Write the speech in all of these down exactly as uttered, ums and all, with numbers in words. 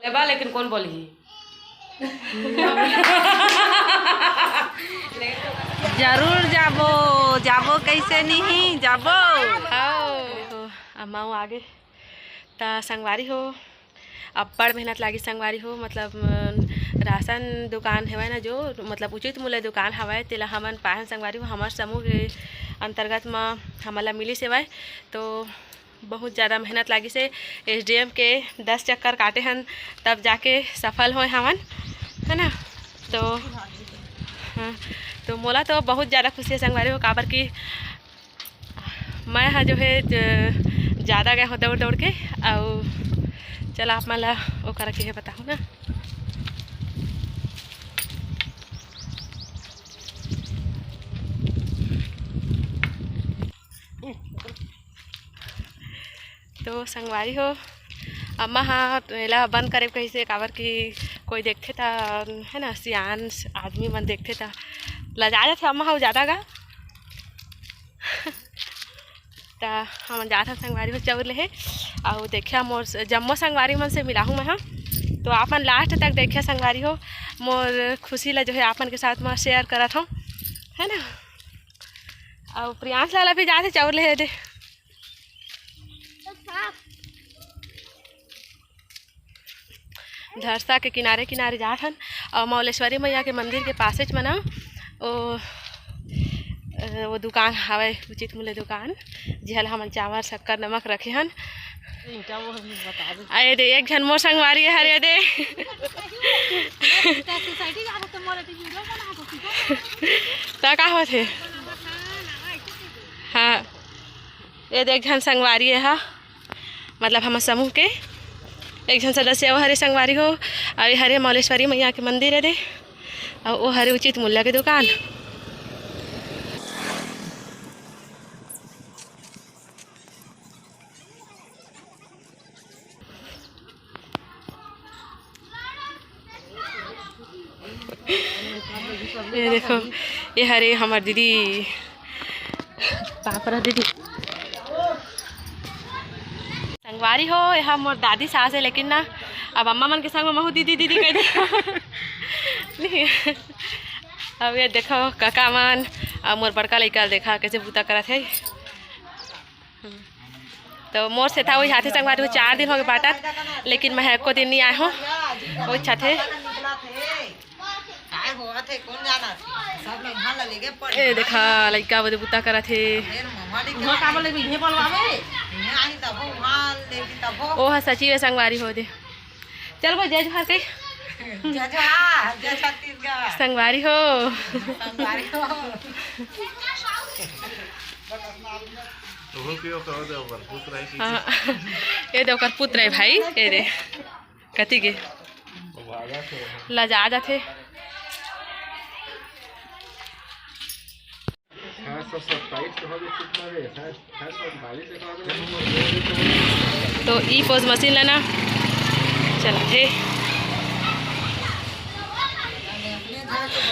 लेबा, लेकिन कौन बोलही? जरूर जाबो, जाबो कैसे नहीं जाबो। हाँ, अम्मा वो आगे। त संगवारी हो, अब्बड़ मेहनत लागी संगवारी हो, मतलब, अ, राशन दुकान हेवय ना, जो मतलब उचित मूल्य दुकान हवय, तेला हमन पाहन संगवारी हो, हमर समूह के अंतर्गत म हमन ला मिलिस हेवय। तो बहुत ज़्यादा मेहनत लागिस हे। एसडीएम के दस चक्कर काटे हन, तब जाके सफल होए हवन, है ना। तो हाँ, तो मोला तो बहुत ज़्यादा खुशी है संगवारी हो, काबर कि मैं हा जो है ज-, ज़्यादा गए हो दौड़ दौड़ के। अउ चला आप मन ला ओकर के हे बताहूँ ना। तो संगवारी हो, अम्मा हा एला बंद करे कहिसे, काबर कि कोई देखथे त, है ना, सियान आदमी मन देखथे त लजा जाथे अम्मा हा ज़्यादा गा। त हमन जात हन संगवारी हो चाउर लेहे, अउ देखिया मोर स-, जम्मो संगवारी मन से मिलाहूँ मैं हा। तो आप मन लास्ट तक देखिया संगवारी हो, मोर खुशी ला जो है आप मन के साथ में शेयर करत हूँ, है ना। अउ प्रियांश लाला भी जात हे चाउर लेहे दे। धरसा के किनारे किनारे जात हन, अउ मौलेश्वरी मैया के मंदिर के पासेच म ना ओ, अ, वो दुकान हवय, उचित मूल्य दुकान, जिहा ल हमन चावल, शक्कर, नमक रखे हन। अरे दे, एक झन मोर संगवारी हरे दे। त का होथे? हाँ, ये दे एक झन संगवारी हा। मतलब हमर समूह के एक झन सदस्य वो हरे संगवारी हो, अउ ये हरे मौलेश्वरी मैया के मंदिर हरे, अउ वो हरे उचित मूल्य के दुकान। ये देखो, ये हरे हमर दीदी, पापरा दीदी। संगवारी हो, ये हा मोर दादी सास है, लेकिन ना अब अम्मा मन के संग में महू दीदी दीदी कह दे। नहीं, अब ये देखो काका मन, अब मोर बड़का लइका देखा कैसे बूता करत है। तो मोर सेथा वही हाथे संगवारी हो, चार दिन हो गए बाटत, लेकिन मैं एको दिन नहीं आए हूँ। वही छाथे। ए देखा लइका बदे बुता करत हे। ओ हा सचिव है संगवारी हो दे। चल भाई जय जोहार कही। जय जोहार, जय छत्तीसगढ़। संगवारी हो। संगवारी हो। हाँ, ये दे ओकर पुत्र है भाई, ये दे। कति के? लजा जाथे। तो ई पोज मशीन ला ना चलाथे।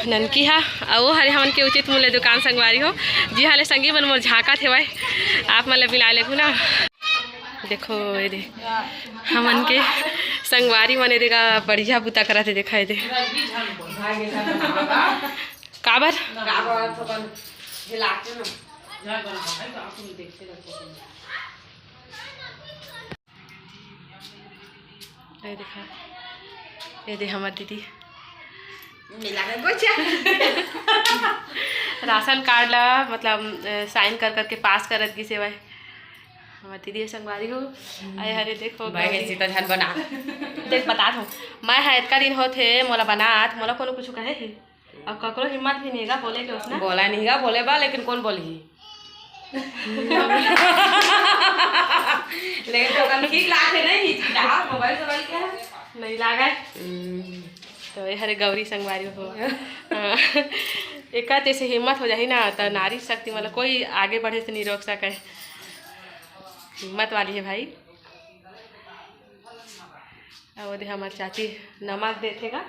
ननकी हा, अउ वो हरे हमन के उचित मूल्य दुकान संगवारी हो, जिहा ले संगी मन मोर झांकत हेवय, आप मन ला मिला लेगू ना। देखो ये दे, हमन के संगवारी मन ये दे का बढ़िया बुता करत हे, देखा ये दे। काबर? ये देखा, ये देखा, ये दे हमर दीदी। मिला में गोचा। राशन कार्ड ला मतलब, अ, साइन कर करके पास करत गिस हेवय। हमर दीदी संगवारी हो। आय हरे देखो, भाई गौरी। सीता झन बना। देख, बतात हूँ, मैं हा एतका दिन होत हे, मोला बनात, मोला कोनो कुछु कहे हे? अब ककरो हिम्मत भी नहीं गा बोले के उसने। बोला नहीं गा, बोले बा, लेकिन कौन बोलही? लेकिन तो कम ठीक लागथे नहीं, हिचकिचाहट, मोबाइल सोबाइल के है? नहीं लागे। हम्म। तो ये हरे गौरी संगवारी हो। हाँ। एकर जैसे हिम्मत हो जाही ना, तो नारी शक्ति मतलब कोई आगे बढ़े से नहीं रोक सके। हिम्मत वाली है भाई। अउ ओदे हमर चाची नमक देथे गा।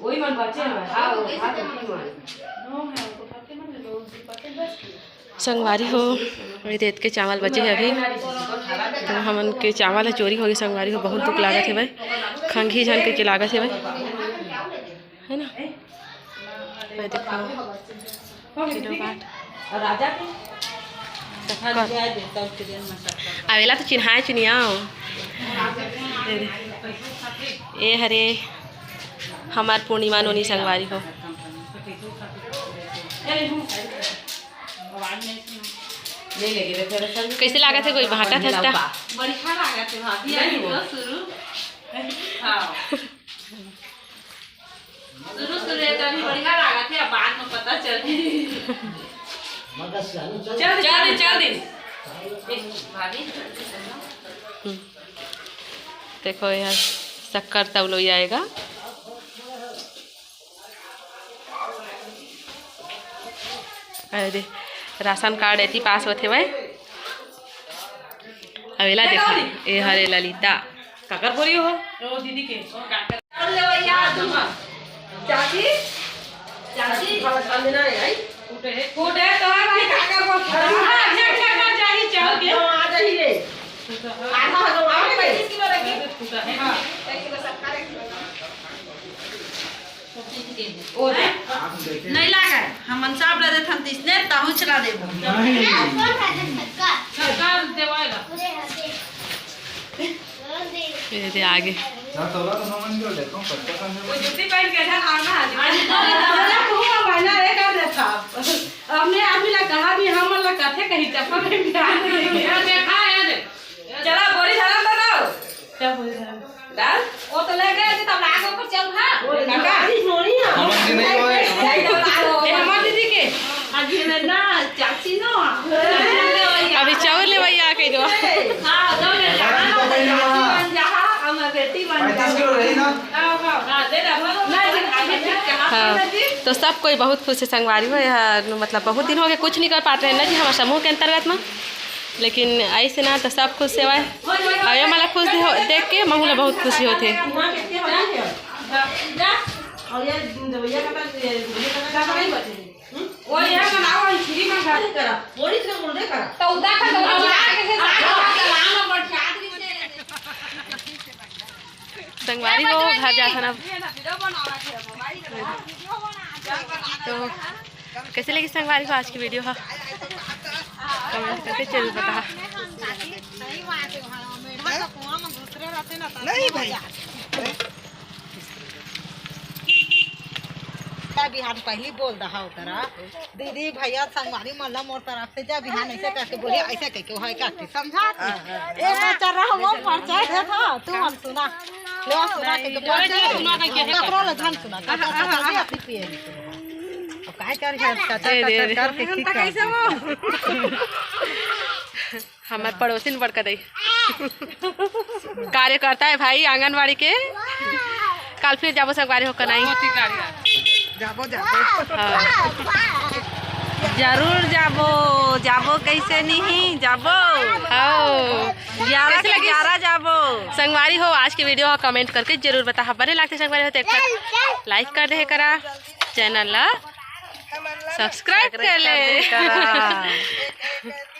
वही मन बचे हवय, हाँ, वो खा सकती हूँ। संगवारी हो, ये रेत के चावल बचे हे अभी, तो हमन के चावल ह चोरी होगे संगवारी हो। बहुत दुख लागत हे भाई, खंगी झन के, के लागत हे भाई, है ना? ये देखो, किलो बाट। शक्कर। आवेला तो चिन्हाए चुनियाओ। ये हरे हमार पूर्णिमा नोनी संगवारी हो। कैसे लागत हे कोई भाटा थस्ता? बढ़िया लागत हे भाभी, अभी तो शुरू। हाँ। शुरू शुरू हे तो अभी बढ़िया लागत हे, अब बाद में पता चली। चल दे, चल दे। ए, भाभी। हम्म। देखो यार, शक्कर तौलोई आएगा। अरे, राशन कार्ड एती पास होथे भाई। अवेला देखा, ए हरे ललिता। काकर बोरी हो? ओ दीदी के। और ले भैया, तुम। चाची, चाची। फूटे है। फूटे है तो है भाई, काकर बोरी। हाँ, अच्छा, अच्छा, हाँ, चाही, चाहो के। हाँ, आ जाइए। आधा, आधा, आधा, पच्चीस किलो रखी। फूटा है। हाँ, एक किलो शक्कर, एक किलो। ओ रे, नहीं लागे, हमन सब ला देथन तिसने, ताहू चला देबो। नहीं। सरकार देवाएगा। ये दे आगे। ना तोला तो हमन जो लेतो, पत्ता का वो जूती पहन के ऐसा मारना है। आज तो तोला को हुआ भाई ना, एक कर देता। हमने आदमी ला कहा भी, हमन ला कथे कही चप्पल पहन के आ गए। ये देखा है, ये देख। चला, बोरी धरम तो दो। क्या बोरी धरम? डाल। वो तो ले गए थे, तब लाग ऊपर चल खा। काका। हमर के नहीं होए। नहीं, तो लाग हो। ये हमार दीदी के। आज ये ना, चाची नो। अभी चाउर ले भैया के दो। हाँ, दो ले, चाची बन जा, हमर बेटी बन जा। पैंतीस किलो रही ना? हाँ, हाँ, हाँ, दे दे, बोलो। ना, जी, अभी ठीक है, हाँ, हाँ। जी। तो सब कोई बहुत खुश है संगवारी हो, यहाँ, मतलब, बहुत दिन हो गए, कुछ नहीं कर पाते हैं ना जी, हमारे समूह के अंतर्गत में। लेकिन ऐसे ना तो सब खुश सेवा है। और ये मला खुश दे-, देख के महू ला बहुत खुशी होथे। संगवारी हो, घर जाथन अब। तो कैसे लगी संगवारी हो आज की वीडियो हा? कमेंट करके जरूर बताहा। नहीं भाई। बिहान पहली बोल दहा ओकरा, दीदी भैया संगवारी मन ला मोर तरफ से जय बिहान ऐसे करके बोलिए, ऐसे कह के है करके समझा। एक बार चल रहा वो परिचय दे था, तू हम सुना। ले सुना के तो परिचय। ककरो ले धन सुना, ककरो ले धन सुना। अब काय कर है, कचर ए, दे, कचर दे। करके ठीक कैसे कर। वो? हमार पड़ोसिन बड़का दई। कार्यकर्ता है भाई आंगनबाड़ी के। काल फिर जाबो संगवारी हो कनाई। जाबो, जाबो। हाँ। जरूर जाबो, जाबो, कैसे नहीं जाबो। हाँ। ग्यारह कैसे के लगी? ग्यारह जाबो। संगवारी हो, आज के वीडियो हा कमेंट करके जरूर बताहा। बने लागथे संगवारी हो तो एक ठन लाइक कर दे करा, चैनल ला सब्सक्राइब कर ले। कर दे करा।